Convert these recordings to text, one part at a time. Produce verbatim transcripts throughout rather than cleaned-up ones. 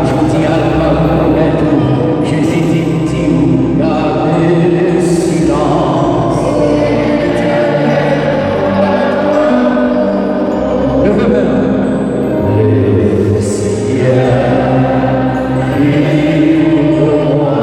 Jodi a, l ap rekonèt ou. Jezi di m di w, gade silans. Leve men w. Le Seigneur est pour moi.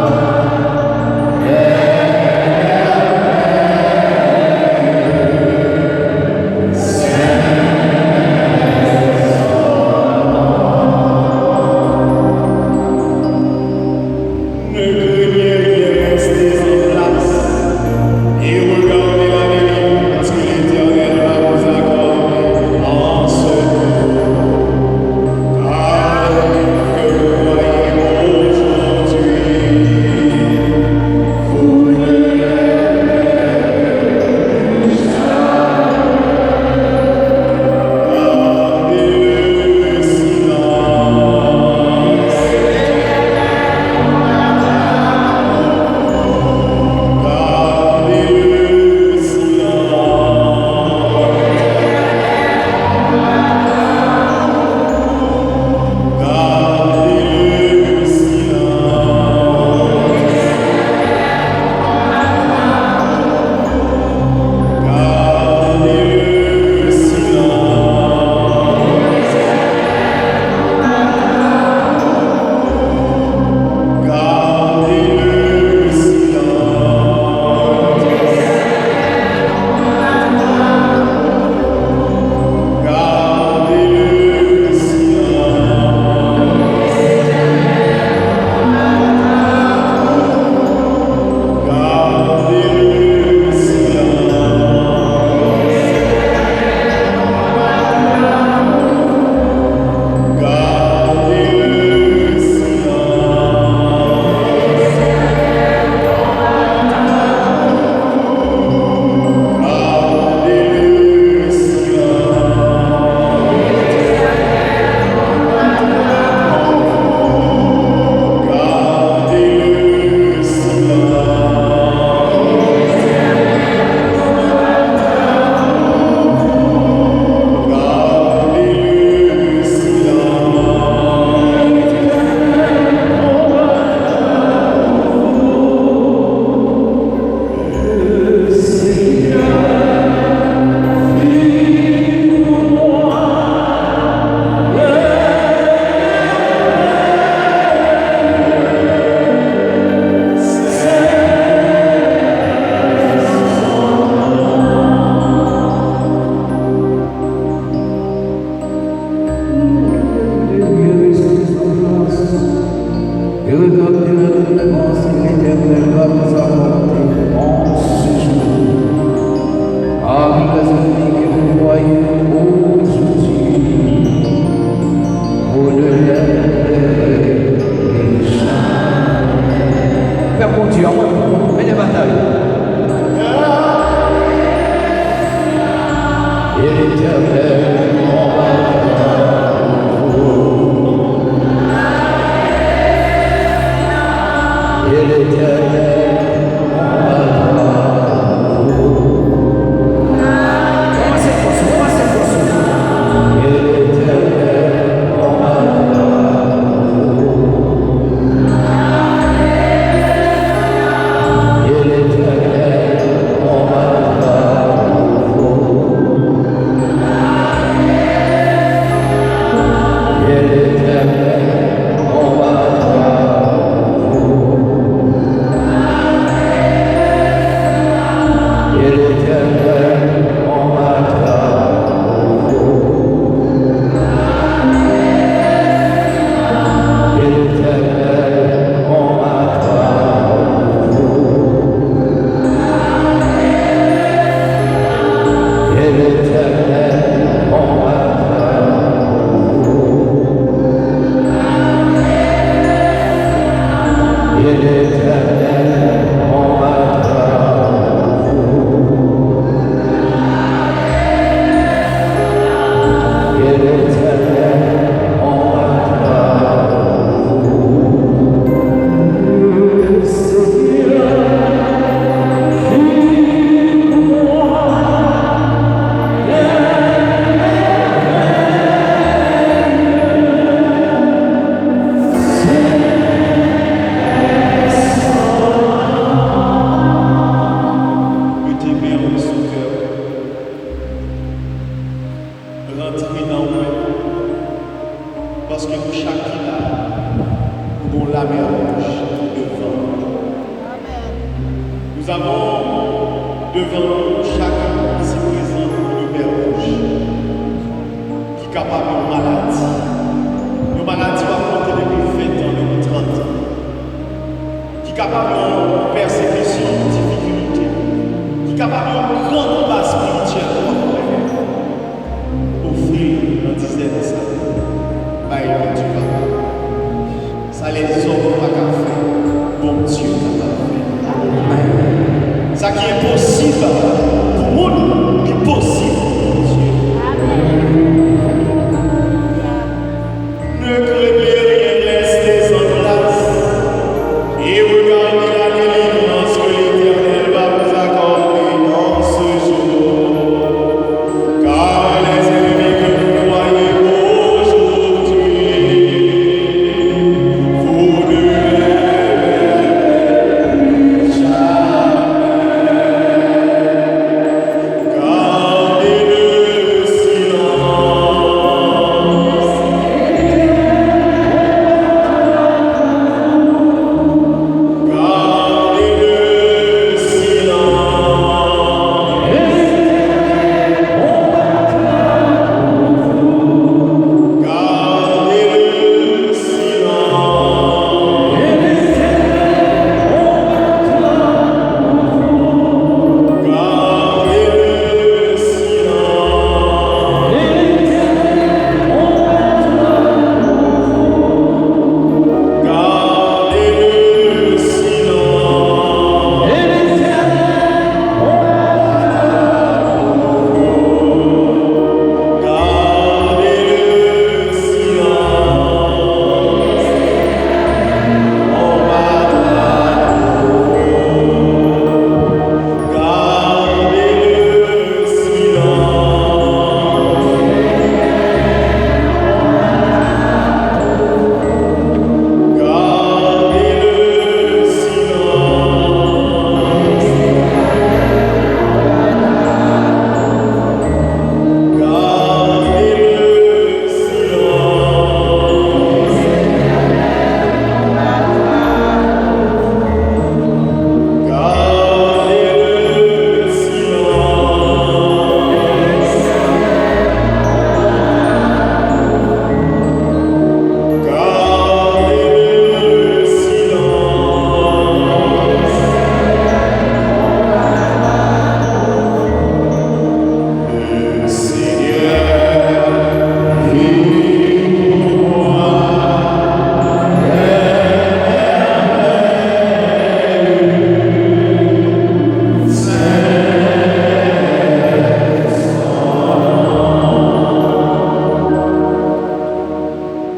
Limyè wouj devan nou. Nous avons devant nous chacun ici présent une lumière rouge ki kapab yon maladi. Yon maladi w ap pote depi ven tan, depi trant an. Ki kapab yon pèsekisyon, yon difikilte. Ki kapab yon gran konba espirityèl w ap mennen. Ofri l nan dizèn sa. Bay Bondye papa. Sa lèzòm pa ka fè, Bondye kapab fè. Amèn. Sa ki enposib pou moun, li posib pou Bondye. Ne craignez rien, restez en place et regardez la délivrance que l'Éternel va vous accorder en ce jour. Car les ennemis que vous voyez aujourd'hui, vous ne les verrez plus jamais. Gardez le silence. Gardez le silence. Gardez le silence. Gardez le silence. Gardez le silence. Gardez le silence. On va adorer. Gardez le silence. Gardez le silence. Gardez le silence. Gardez le silence. Gardez le silence. Le Seigneur vit pour moi.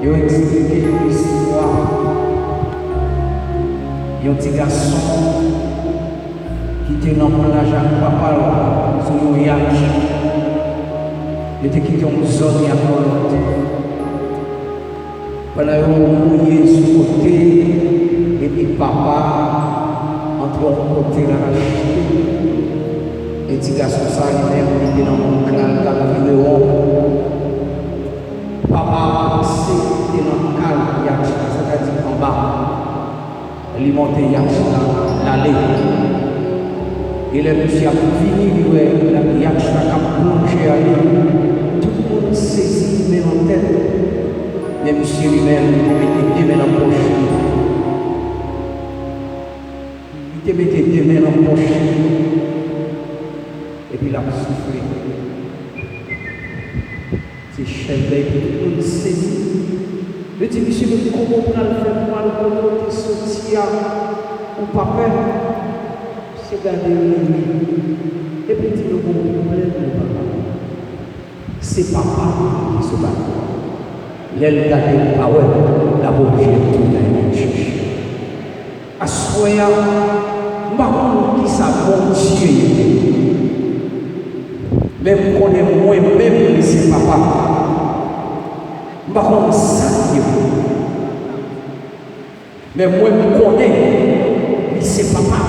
Yo eksplike yon istwa yon ti gason ki te nan plaj ak papa l sou yon yach. Yo te kite yon zòn y ap nan lòt. Pandan yo mouye sou kote, epi papa antre yon kote l al achte. E ti gason sa a li menm, li te nan bouk la, l t ap vire won. Papa a panse li te nan kal yach la, sètadi anba. Li monte yach la, l ale. E lè misye ap vini, li wè yach la k ap plonje ale. Tout moun sezi, men nan tèt. Men misye li menm, li te mete de men nan pòch li. Li te mete de men nan pòch li. Epi l ap soufle. Se chèf la epi tout moun sezi. Yo di, "Misye, men kòman w pral fè pou w al kote w te soti a? Ou pa pè?" Misye gade yo, li ri. Epi l di, "Nou gon pwoblèm, nou papa. Se papa m ki sot ak ou a. Lè l gade m pa wè m, l ap oblije tounen vin chèche m." Aswè a, m pa konn kisa Bondye ye, men m konnen mwen menm li se papa m. M pa konn sa l ye pou mwen, men mwen m konnen li se papa m.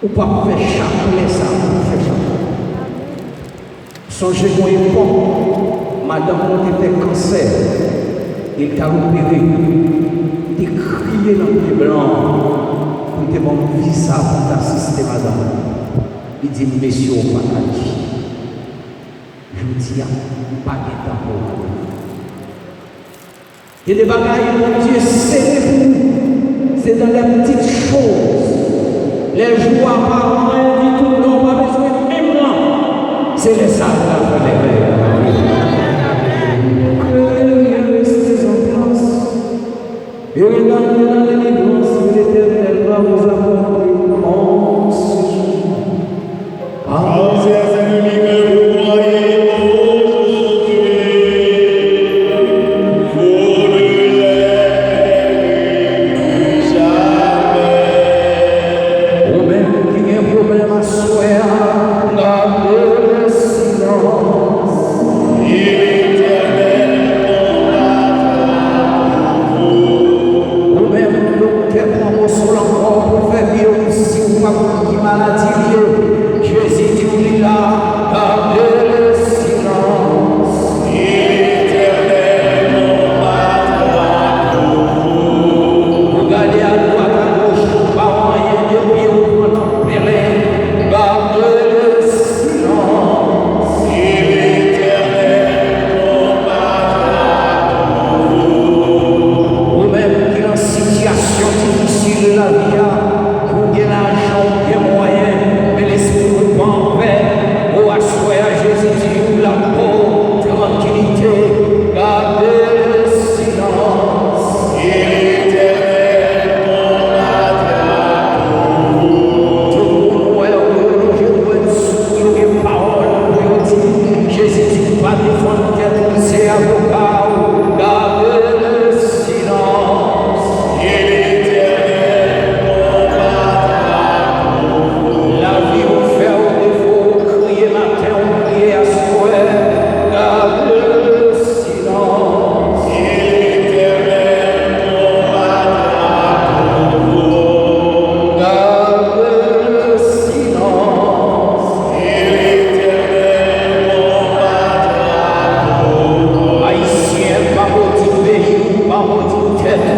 Ou p ap fè chaplè sa pou w fè chaplè. Sonje gon epòk, madanm mwen te fè kansè. E l t al opere, te kriye nan pye blan an pou l te ban m viza pou m t asiste madanm li. Li di m, "Mesye, w pa ka di." Jodi a, m pa gen tan pou w, madanm. Gen de bagay Bondye sere pou ou, se dans les petites choses. Lè jou a pa anyen ditou, lè w pa bezwen menm lan, se lè sa a pou l ap fè bagay nan lavi w. Kreye résistance en place. Et regardez la délivrance que l'Éternel va vous apporter en ce jour. Car ses ennemis que vous voyez aujourd'hui, vous ne les verrez plus jamais. Ou menm ki gen pwoblèm aswè a, gade le silence. Et l'Éternel combattra pour vous. Ou menm, doktè, pran moso l ankò pou l fè biyopsi, ou pa konn ki maladi l ye. Jezi di w li la, gade le silence. Et l'Éternel combattra pour vous. Ou gade adwat, agoch, ou pa wè anyen, depi ou pran nan pèlen, gade le silence. Et l'Éternel combattra pour vous. Ou menm ki nan sitiyasyon difisil lavi a, ou gen lajan, ou gen mwayen, men lespri w pa anpè. O, aswè a, Jezi di w l ap ba w trankilite. Gade le silence. Et l'Éternel combattra pour vous. Tout moun wè w, yo lonje dwèt sou ou, yo gen pawòl pou yo di. Jezi di, pa defann tèt ou, se avoka w. Gade le silence. Et l'Éternel combattra pour vous. Lavi w fè w defo, ou kriye maten, ou kriye aswè. Gade le silence. Et l'Éternel combattra pour vous. Gade le silence. Et l'Éternel combattra pour vous. Ayisyen, pa modi peyi w, pa modi tèt ou.